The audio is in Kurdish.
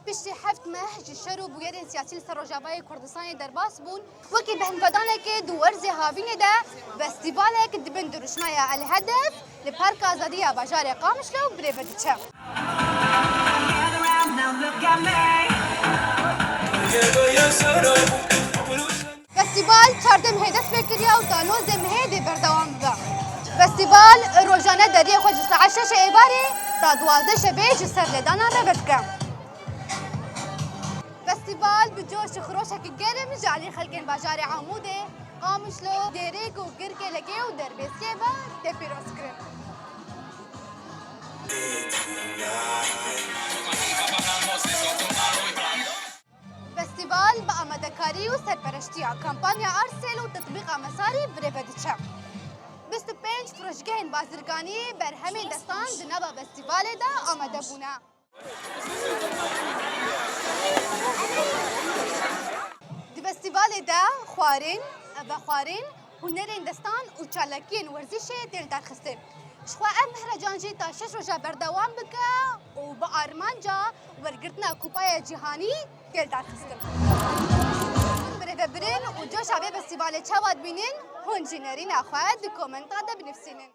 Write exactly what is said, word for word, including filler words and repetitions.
Piştî heft meh ji şer û bûyerên siyasî li ser Rojavayê Kurdistanê derbas bûn, wekî behmvedanekê di werzê havînê de festîvalek di bin dirûşmeya El Hedef li Parka Azadî ya bajarê Qamişlo bi rê ve diçe. Festîval çardeh mehê dest pê kiriye û ta nozê mehê dê berdewam bibe. Festîval rojane deriyê xwe ji saet şeş êvarê ta duwazdeh şevê ji ser lêdanan re vedike. Festîval bi coş û xiroşekî germ ji alî xelkên bajarê Amûdê, Qamişlo, Dêrêk û Girkê Legê û Derbêskê ve tê pîrozkirin. Festîval bi amadekarî û serpereştiya kampanya Arsêl û Tetbîqa Mesarî bi rê ve diçe. Bîst û pênc firojgehên bazirganî berhemên destan di nava festîvalê de amade bûne. Di festîvalê de xwarin, vexwarin, hunerên destan û çalakiyên werzîşê tên darxistin. Ji xwe ev mehrecan jî ta şeş roja berdewam bike û bi armanca wergirtina Kupaya Cîhanî tên darxistin. Birêvebirin û coşa vê festîvalê çawa dibînin, hûn jî nerîna xwe di komenta de binivîsînin.